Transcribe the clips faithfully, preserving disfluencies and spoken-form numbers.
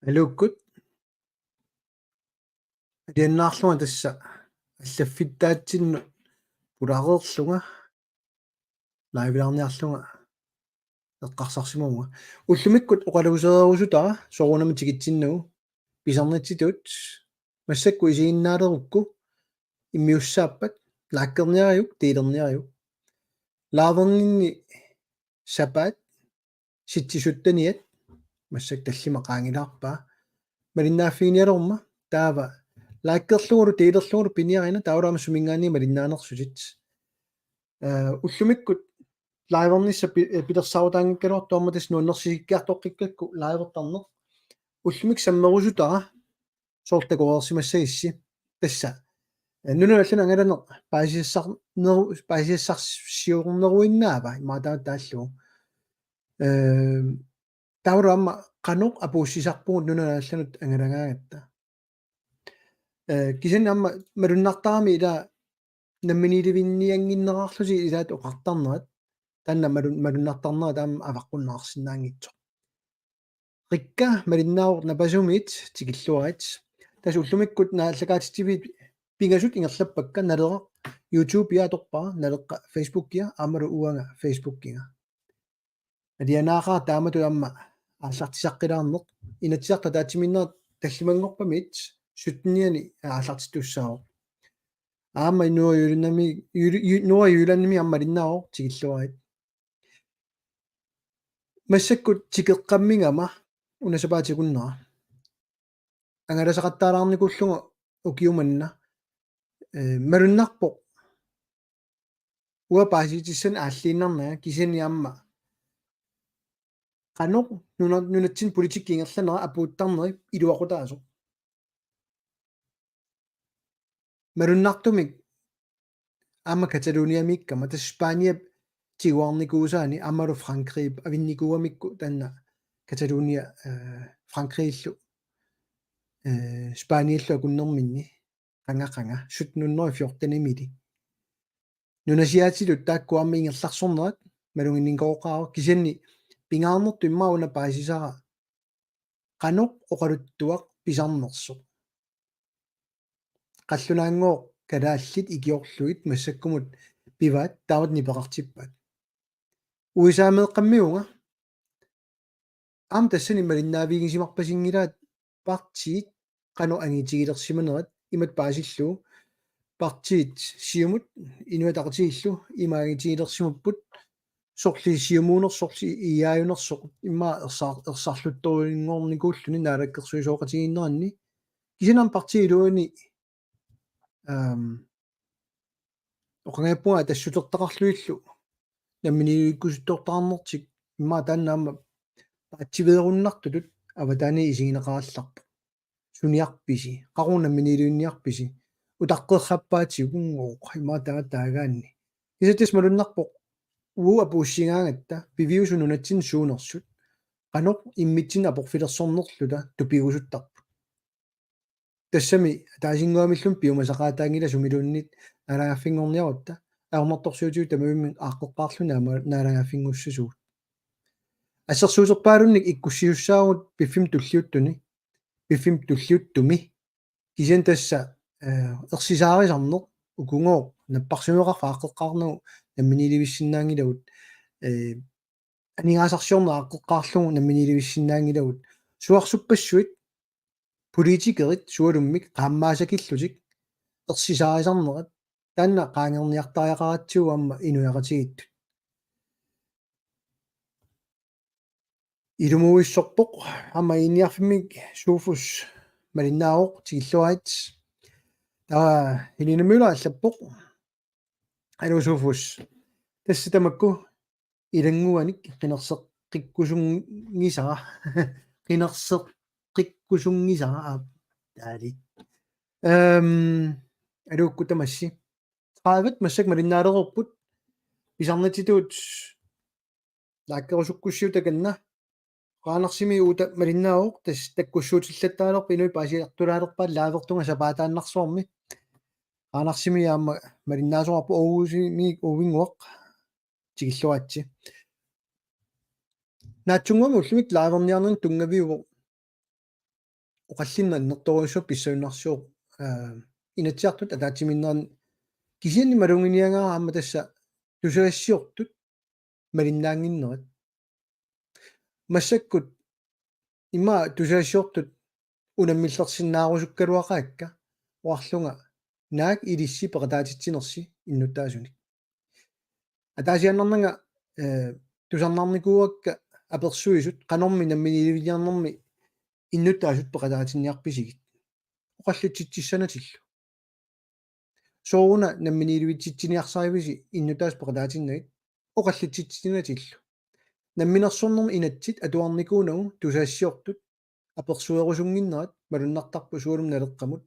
Aluukkut. Alianaarlunga tassa allaffittaatsinnut pulareerlunga liveerniarlunga eqqarsarsimavunga. Ullumikkut oqaluusereerusutara soorunami tikitsinnagu pisarnitsitut massakkut isiginnaalerukku immiussaappat likerniariuk, delerniariuk. Liverninni sapaat sitsi sytteniat massakkut tallimat qaangilaarpaa. Malinnaaffigineqaleruma taava likerlugulu delerlugulu piniarina taavalu aamma suminngaanniit malinnaanersutit. Eh, ullumikkut livernissaq pi-, eh, pilersaarutaanngikkaluartoq aamma tassa nuannersisikkiartoqqikkakku livertarneq. Ullumikkut sammerusutara soorlu takoreersimassagissi tassa. Eh, nunanut allanut angalaneq paasisassarneru-, paasisassarsiorneruinnaava imaattoq taallugu. Eh, taavalu aamma qanoq apuussisarpugut nunanut allanut angalagaangatta. Eh, kisianni aamma malunnartarami ila namminiilivinniannginnerarlusi ilaat oqartarnerat. Taanna malun-, malunnartarnerat aamma avaqqunneqarsinnaanngitsoq. Rikka malinnaavoq Napasumiit tikilluarit. Tassa ullumikkut naallakaatitsiviit pingasut ingerlappakka, Naleraq YouTube-ia atorpara, Naleqqap Facebook-ia aammalu uanga Facebook-iga. Alianaaqaaq taamatut aamma aallartisaqqilaarneq. Inatsisartut ataatsimiinnerat tallimanngorpamiit syttenianni aallartittussaavoq. Aamma Nordjyllandimi, Jyl-, Jyl-, Nordjyllandimi aamma malinnaavoq tikilluarit. Massakkut tikeqqammigama una sapaatip akunnera angalasaqattaalaarnikuullunga ukiumanna, eh, malunnarpoq uanga paasisitsissannik aalliinnarnanga kisianni aamma qanoq nuna-, nunatsinni politikki ingerlanera apuuttarneri iluaqutaasoq. Malunnartumik aamma Cataloniamiikkama tassa Spaniap tiguarnikuusaani aammalu Frankrigip avinnikuugamikku taanna Catalonia, eh, Frankrigillu, eh, Spaniallu akunnerminni qanga qanga sytten hundrede og fjorten-imiilli. Nunasiaatitut taakku aamma ingerlarsornerat maluginninngooqaaq kisianni pingaarnertut immaqa una paasisara qanoq oqaluttuaq pisarnersoq. Qallunaanngooq kalaallit ikiorlugit massakkumut pivaat taamatut nipeqartippaat. U S A-meeqqammivunga aamma tassani malinnaavigisimarpasinngilaat partiit qanoq angitigilersimanerat imatut paasillugu partiit Siumut Inuit Ataqatigiillu ima angitigilersimapput sorli Siumuunersoq sorli I A-unersoq immaqa ersar-, ersarluttorinngornikuulluni naalakkersuisooqatigiinneranni kisianni aamma partiit iluanni, ehm, oqanngippunga tassutertaqarlugillu namminiilivikkusuttortaqarnertik immaqa taanna aamma paatsiveerunnartutut avataani isigineqarallarpoq. Suniarpisi, qaqugu namminiilivinniarpisi, utaqqerrappaatigut uunngooq immaqa taava taagaanni. Kisianni tassa malunnarpoq uagut apuussigaangatta piviusut nunatsinni suunersut qanoq immitsinnut aporfilersornerluta tupigusuttarput. Tassami ataasinnguamilluunniit piumasaqaataanngilaq sumiluunniit naalagaaffinngorniarutta, ajornartorsiutigut tamarmik aaqqeqqaarluni aamma naalagaaffinngussasugut. Assersuuterpaalunnik ikkussisussaavugut piffimmi tulliuttuni, piffimmi tulliuttumi, kisianni tassa, eh, ersisaarisarneq ukugooq napparsimmaveqarfik aaqqeqqaarnagu namminiilivissinnaanngilagut, eh, aningaasarsiorneq aaqqeqqaarlugu namminiilivissinnaanngilagut. Suarsuppassuit politikerit sualummik qaammaasakillutik ersisaarisarnerat taanna qaangerniartariaqaratsigu aamma inuiaqatigiittut. Ilumuuissorpoq aamma Ilinniarfimmik Sofus malinnaavoq tikilluarit. Taava Helene Møller allappoq. Aluu Sofus. Tassa tamakku ilannguanik qinerseqqikkusunngisara. Qinerseqqikkusunngisara aap. Taali. Ehm, aluukkut tamassi. Tredive massakkut malinnaalereerput. Pisarnitsitut likerusukkussiuk takanna. Qaanarsimi uta malinnaavoq tassa takkussuutillattaalerpoq inuit paasiartulaalerpaat livertunga sapaataannarsuarmi. Qaanarsimi aamma malinnaasoqarpoq Ouvimi Ouvinguaq tikilluaritsi. Naatsunnguamik ullumikkut liverniarnermut tunngaviuvoq. oqallinneq annertoorujussuaq pissavinnarsivoq, aa, Inatsisartut ataatsimiinneranni, kisianni maluginiagara aamma tassa tusagassiortut malinnaannginnerat. Massakkut ima tusagassiortut unammillersinnaarusukkaluaqaakka, oqarlunga naak ilissi peqataatitsinersi innuttaasunik. Ataasiaannarnanga, eh, tusarnaarnikuuakka apersuisut qanormi namminiilivinniarnermi innuttaasut peqataatinniarpisigit. Oqallitsitsissanatillu. Sooruna namminiilivitsitsiniarsarivisi innuttaasut peqataatinnagit? Oqallitsitsinatillu. Namminersornermi inatsit atuarnikuunagu tusagassiortut apersuerusunnginnerat malunnartarpoq sualummik Naleqqamut.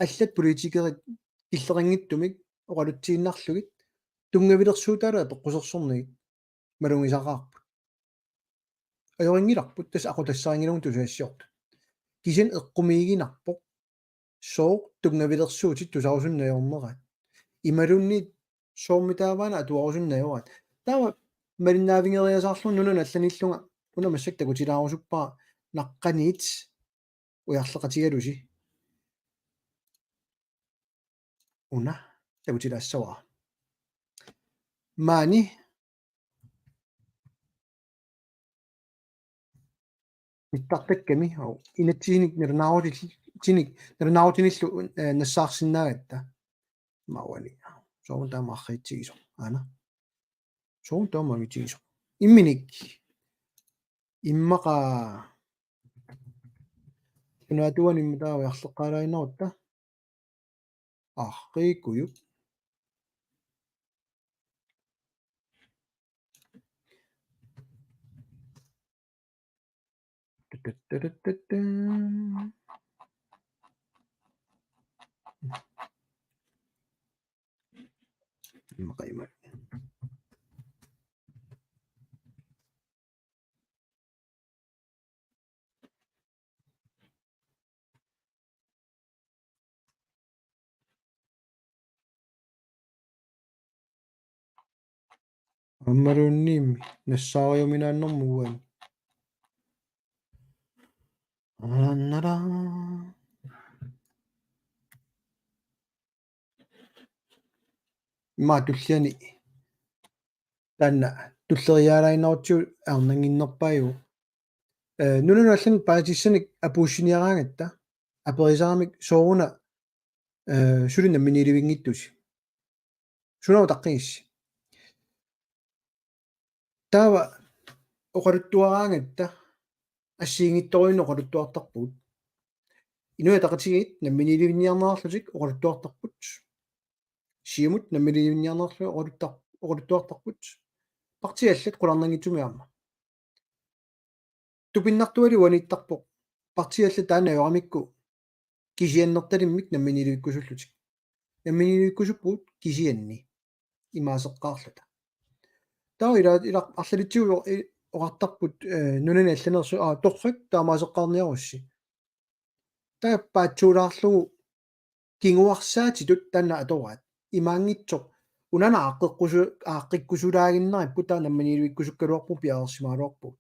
Allat politikerit killeqanngitsumik oqalutsiinnarlugit tunngavilersuutaat apeqqusersornagit malugisaqaarput. Ajorinngilarput, tassa aqutassarinngilagut tusagassiortut. Kisianni eqqumiiginarpoq sooq tunngavilersuutit tusarusunneq ajorneraat. Imaluunniit soormitaava una atuarusunneq ajoraat. Taava malinnaavigeriasaarlunga nunanut allanillunga una massakkut takutilaarusuppara naqqaniit ujarleqatigalusi. Una takutilaassavara. Maani mittartakkami, au, inatsisinik nalunaarutil-, -tinik, nalunaarutinillu, eh, nassaarsinnaagatta. Maani. Sooruna taama arriitsigisoq. Aana. Sooruna taama arriitsigisoq. Imminik. Immaqa. Sunaatuani imma taava ujarleqqaalaannarutta. Arriikujuk. Immaqa ima. Aammaluunniimmi nassaariuminaannermut uani. Aannara. Immaqa tulliani taanna tulleriiaalaannarutsigit ajornannginnerpaajuvoq. Eh, nunanut allanut paatissanik apuussiniaraangatta aperisaramik sooruna, eh, suli namminiilivinngitsusi. Sunaana utaqqigissi? Taava oqaluttuaraangatta assigiinngitsorujussuarmik oqaluttuartarpugut. Inuit Ataqatigiit namminiilivinniarnerarlutik oqaluttuartarput. Siumut namminiilivinniarnerarlutik oqaluttar-, oqaluttuartarput. Partiit allat qularnanngitsumik aamma. Tupinnartuali uaniittarpoq. Partiit allat taanna ajoramikku kisiannertalimmik namminiilivikkusullutik. Namminiilivikkusuppugut kisianni imaaseqqaarluta. Taava ila, ila arlalitsigut o-, i-, oqartarput, eh, nunani allaneersut, aa, torrak taamaaseqqaarniarussi. Taava paatsuulaarlugu kinguarsaatitut taanna atoraat. Imaanngitsoq una aaqqeqqusu-, aaqqikkusulaaginnaripput taava namminiilivikkusukkaluarpugut piareersimagaluarpugut.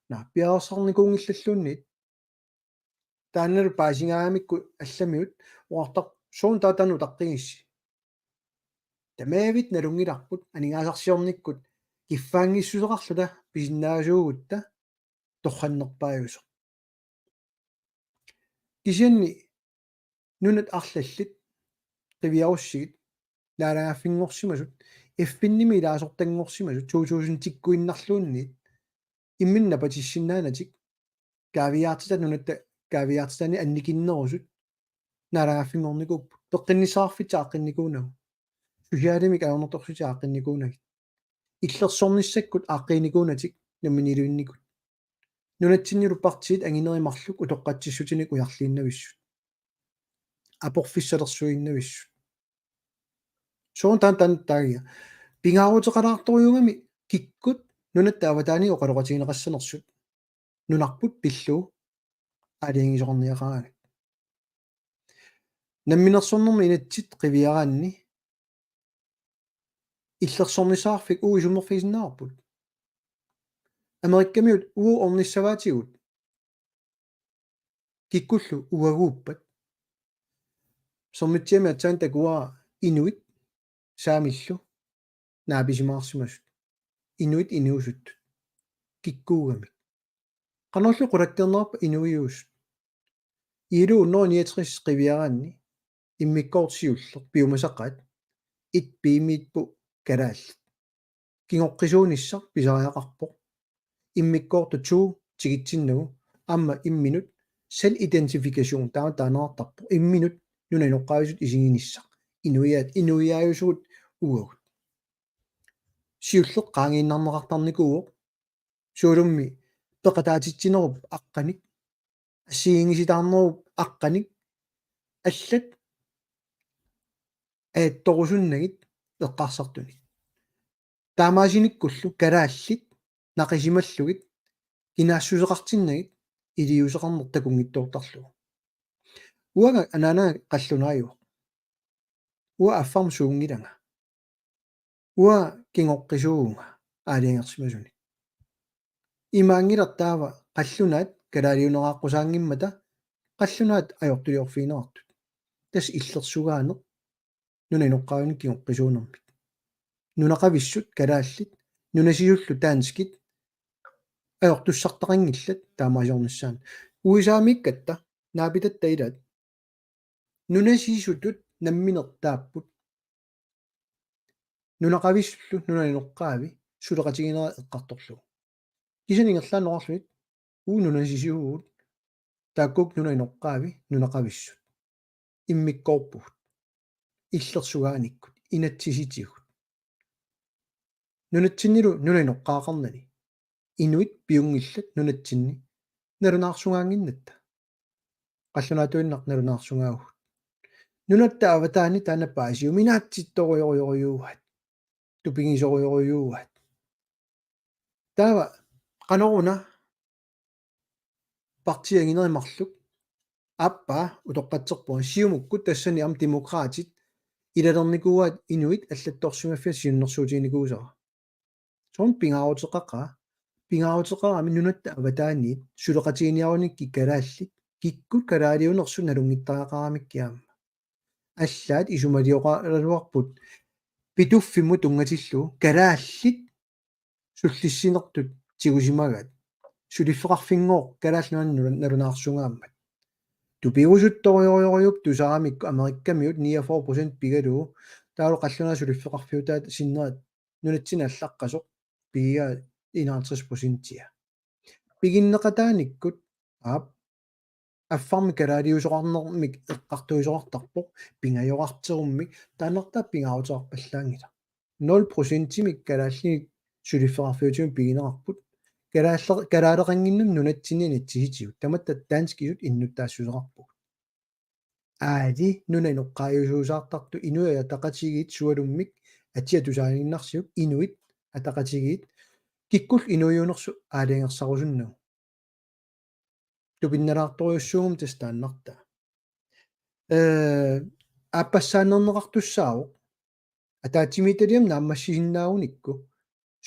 Naa, piareersarnikuunngillalluunniit. Taannalu paasingaangamikku allamiut oqartarput suut taava taanna utaqqigissi. Tamaviat nalunngilarput aningaasarsiornikkut kiffaanngissuseqarluta pisinnaasuugutta torrannerpaajusoq. Kisianni nunat arlallit qiviarussigit naalagaaffinngorsimasut, F N-imi ilaasortanngorsimasut, to tusind tikkuinnarluunniit, imminut napatissinnaanatik, kaaviiaartitaat nunatta kaaviiaartitaanik annikinnerusut, naalagaaffinngornikuupput, peqqinnissaqarfitsik aaqqinnikuunagu, socialimik ajornartorsiutit aaqqinnikuunagit, illersornissakkut aaqqiinikuunatik namminiilivinnikut. Nunatsinnilu partiit anginerit marluk utoqqatsissutinik ujarliinnavissut. Aporfissalersuinnavissut. Soorlu taanna taanna taagia. Pingaaruteqalaartorujuugami kikkut nunatta avataaniit oqaloqatigineqassanersut. Nunarput pillugu aalajangiisoqarniaqaraangat. Namminersornermi inatsit qiviaraanni illersornissaqarfik uagut isummerfigisinnaavarput. Amerikkamiut uagut ornissavaatigut. Kikkullu uaguuppat? Sermitsiami aatsaat takuara inuit saamillu naapisimaarsimasut. Inuit inuusuttut. Kikkuugamik? Qanorlu qulakkeernerarpa inuiusut? I L O hundrede niogtres qiviaraanni immikkoortoq siulleq piumasaqaat et B-miippoq kalaallit. Kingoqqisuunissaq pisariaqarpoq. Immikkoortoq to tikitsinnagu aamma imminut self-identifikation taama taaneqartarpoq. Imminut nunap inoqqaavisut isiginissaq. Inuiaat, inuiaajusugut uagut. Siulleq qaangiinnarneqartarnikuuvoq. Soorlumi peqataatitsinerup aqqanik, assigiinngisitaarnerup aqqanik, allat ajattorusunnagit eqqarsartunik. Taamaasinikkullu kalaallit naqisimallugit kinaassuseqartinnagit iliuuseqarneq takunngitsoortarlugu. Uanga anaanaga qallunaajuvoq. Uanga affarmik suunngilanga. Uanga kingoqqisuuvunga aalajangersimasunik. Imaanngilaq taava qallunaat kalaaliuneraaqqusaanngimmata qallunaat ajortuliorfigineqartut. Tassa illersugaaneq nunap inoqqaavinik kingoqqisuunermik. Nunaqavissut kalaallit, nunasisullu danskit ajortussartaqanngillat taamaasiornissaannut. U S A-miikkatta naapitatta ilaat nunasisutut nammineq taapput. Nunaqavissullu nunap inoqqaavi suleqatiginera eqqartorlugu. Kisianni ingerlaannaq oqarluni uagut nunasisuuvugut, taakku nunap inoqqaavi nunaqavissut. Immikkoorpugut. Illersugaanikkut, inatsisitigut. Nunatsinnilu nunap inoqqaaqarnani inuit piunngillat nunatsinni nalunaarsugaannginnatta. Qallunaatuinnaq nalunaarsugaavugut. Nunatta avataani taanna paasiuminaatittorujorujorujuuaat. Tupigisorujorujuuaat. Taava qanoruna partiit anginerit marluk? Aappaa utoqqatserpunga, Siumukkut tassani aamma Demokraatit ilalernikuuaat inuit allattorsimaffiat siunnersuutiginikuusara. Soorlu pingaaruteqaqaaq, pingaaruteqarami nunatta avataaniit suleqatiginiarunikkit kalaallit kikkut kalaaliunersut nalunngittariaqaramikkit aamma. Allaat isumalioqaraluarput Pituffimmut tunngatillugu kalaallit sullissinertut tigusimagaat. Suliffeqarfinngooq Kalaallit Nunaanni nuna-, nalunaarsugaammat. Tupigusuttorujorujorujussuuvoq tusaramikku Amerikkamiut niogfyrre procent pigalugu, taavalu qallunaat suliffeqarfiutaat sinnerat nunatsinni allaqqasoq pigigaa enoghalvtreds procentia. Piginneqataanikkut, aap, affarmik kalaaliusoqarnermik eqqartuisoqartarpoq, pingajoqarterummik, taannartaa pingaaruteqarpallaanngilaq. Nul procentimik kalaallinik suliffeqarfiutimik pigineqarput. Kalaalle-, kalaaleqannginnami nunatsinni inatsisitigut. Tamatta danskisut innuttaassuseqarpugut. Aali nunap inoqqaajusuusaartartut Inuit Ataqatigiit sualummik atia tusaaginnarsiuk, Inuit Ataqatigiit kikkullu inuujunersu aalajangersarusunnagu. Tupinnalaartorujussuugami tassa taannartaa. Ee, aappassaanerneqartussaavoq. Ataatsimiititaliami naammassisinnaagunikku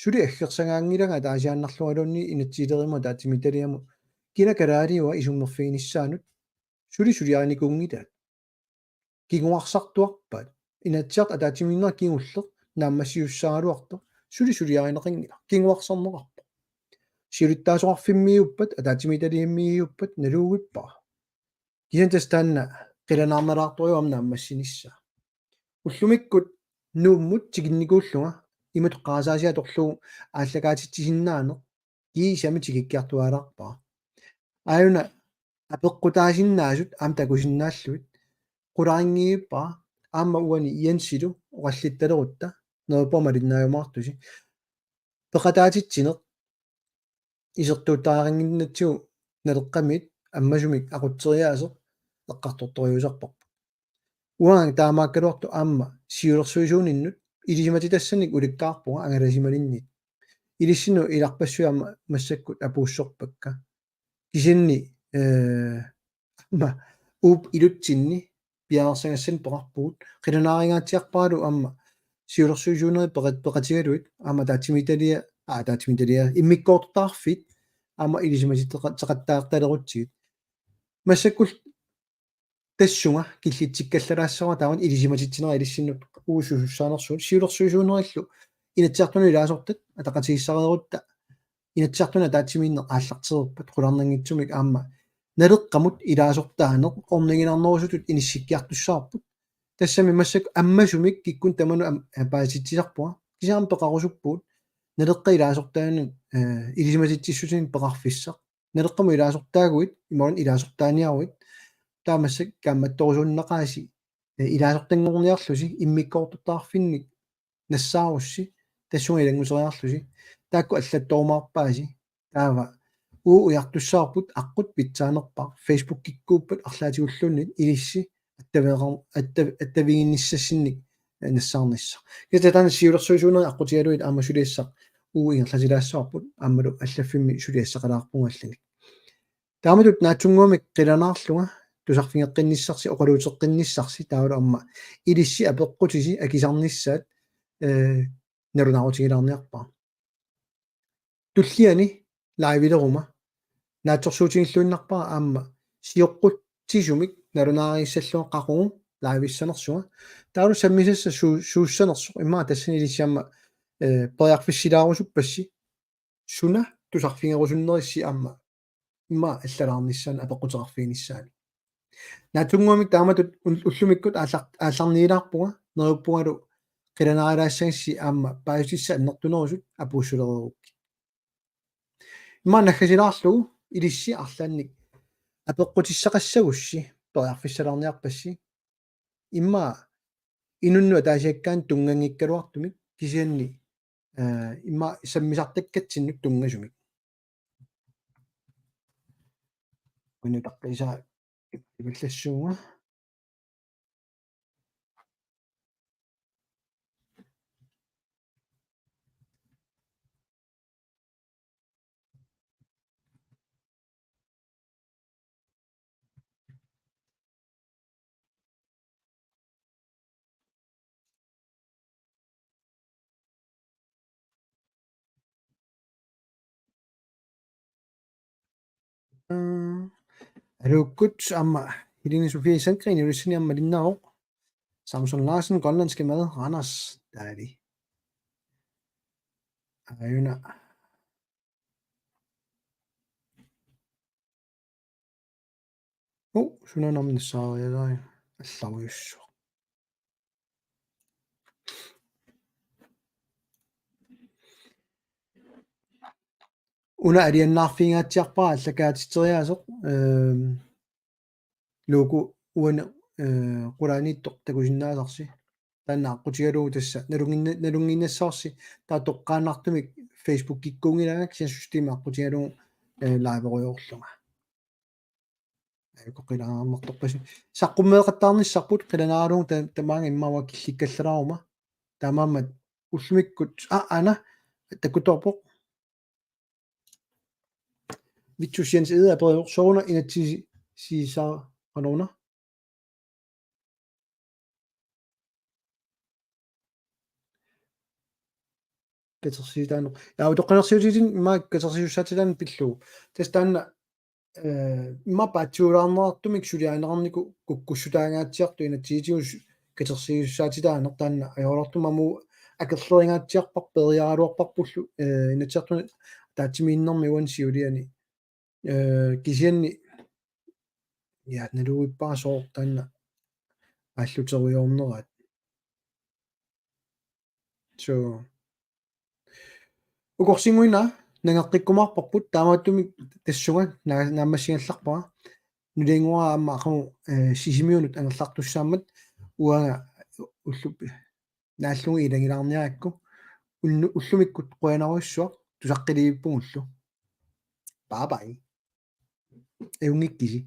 suli aggersagaanngilanga ataasiaannarlualuunniit inatsisilerisimasoq ataatsimiititaliamut kina kalaaliua isummerfiginissaanut suli suliarinikuunngilaat. Kinguarsartuarpaat. Inatsisartut ataatsimiinnerat kingulleq naammassisussaraluartoq suli suliarineqanngilaq. Kinguarsarneqarpoq. Siulittaasoqarfimmiiuppat, ataatsimiititaliammiiuppat naluuippara. Kisianni tassa taanna qilanaarnalaartorujuuvoq aamma naammassinissaa. Ullumikkut Nuummut tikinnikuullunga imatut qarasaasiaq atorlugu aallakaatitsisinnaaneq kiisami tikikkiartuaalaarpara. Aajuna apeqqutaasinnaasut aamma takusinnaallugit qularinngivippara, aamma uani Jensilu oqallittalerutta neriuppunga malinnaajumaartusi. Peqataatitsineq isertuuttariaqannginnatsigu Naleqqamiit ammasumik aqutseriaaseq eqqartortorujussuusarparput. Uanga taamaakkaluartoq aamma siulersuisuuninnut ilisimatitassanikkut ulikkaarpunga angalasimaninniit. Ilissinnut ilarpassui aamma massakkut apuussorpakka. Kisianni, ee, aamma uagut ilutsinni piareersagassanik peqarpugut. Qilanaarinngatsiarparalu aamma siulersuisuunerit peqat-, peqatigalugit aamma ataatsimiititaliaq, aa, ataatsimiititaliaq, immikkoortortaqarfiit aamma ilisimatitseqattaartalerutsigit. Massakkut tassunga killitsikkallaraassavara taama ilisimatitsinerit ilissinnut uagut susussaanersugut siulersuisuunerillu Inatsisartunut ilaasortat ataqatigiissareerutta Inatsisartuni ataatsimiinneq aallartereerpat qularnanngitsumik aamma Naleqqamut ilaasortaaneq orniginarnerusutut inissikkiartussavarput. Tassami massakkut ammasumik kikkunnut tamanut am-, paasititsisarpunga. Kisianni peqarusuppugut Naleqqap ilaasortaaneq, eh, ilisimatitsissutinik peqarfissaq. Naleqqamut ilaasortaaguit, imaluunniit ilaasortaaniaruit, taava massakkut kaammattorusunnaqaasi, eh, ilaasortanngorniarlusi, immikkoortortaqarfinnik nassaarussi, tassunga ilannguseriarlusi, taakku allattorumaarpaasi, taava uagut ujartussavarput aqqut pitsaanerpaaq, Facebookikkuuppat arlaatigulluunniit ilissi attaveeqar-, atta-, attaviginnissassinnik, eh, nassaarnissaq. Kisianni taanna siulersuisuunerit aqqutigalugit aamma suliassaq uagut ingerlatilaassavarput, aammalu allaffimmi suliassaqalaarpugut allanik. Taamatut naatsunnguamik qilanaarlunga tusarfigeqqinnissarsi, oqaluuteqqinnissarsi, taavalu aamma ilissi apeqqutisi akisarnissaat, eh, nalunaarutigilaarniarpara. Tulliani liveleruma naatsorsuutigilluinnarpara aamma sioqqutsisumik nalunaarissallunga qaqugu liveissanersunga. Taavalu sammisassaq su-, suussanersoq immaqa tassani ilissi aamma, eh, periarfissilaarusuppassi suna tusarfigerusunnerissi aamma immaqa allalaarnissaanut apeqquteqarfiginissaanut. Naatsunnguamik taamatut ul-, ullumikkut aallar-, aallarniilaarpunga, neriuppungalu qilanaarilaassagissi aamma paasissutissat annertunerusut apuussulereerukkit. Immaqa naggasilaarlugu ilissi arlaannik apeqqutissaqassagussi periarfissalaarniarpassi. Immaqa inunnut ataasiakkaanut tunnganngikkaluartumik kisianni, eh, immaqa sammisartakkatsinnut tunngasumik. Uani utaqqiisaa ipallassuunga. Aluukkut aamma Helene Sofie Sandgreen Ilulissani aamma malinnaavoq. Samson Larsen, grønlandske mad, Randers, dejlig. Aajuna. Oh, suna namnissaarialai. Allarujussuaq. Una aliannaarfigingaatsiarpara allakaatiteriaaseq, ehm, Luuku uani, eh, qulaaniittoq takusinnaasarsi. Taanna aqqutigalugu tassa nalunnginna-, nalunnginnassavarsi taava toqqaannartumik Facebookikkuunngilaanga kisianni systemi aqqutigalugu, eh, liverujoorlunga. Ajukoqqilaarnartorpasi. Saqqummeeqattaarnissarput qilanaaralugu ta-, tamaanga immaqa killikkallalaaruma. Taamaammat ullumikkut a-, aana takuttorpoq. Vittus Jens Egede aperivoq sooruna inatsisisaa qanoruna. Katersiutaanneq. Ja, utoqqalinersiutitit immaqa katersisussaatitaaneq pillugu. Tassa taanna, eh, immaqa paatsiulaarneqartumik suliarineqarnikut kukkussutaangaatsiartoq inatsisitigut su-, katersisussaatitaaneq taanna ajoraluartumik aamma akerleriingaatsiarparput peeriaraluarparpullu, eh, Inatsisartuni ataatsimiinnermi uani siuliani. Eh, kisianni, ja, naluvippara sooq taanna aalluterujoorneraat. So, ukorsinnguit una nangeqqikkumaarparput taamaattumik tassunga na-, naammassigallarpara. Nuliannguara aamma aqagu, eh, Sisimiunut angerlartussaammat uanga ullup naallugu ilagilaarniarakku. Unnu-, ullumikkut qujanarujussuaq tusaqqiliivippugut. Bye bye. Ajunngikkisi.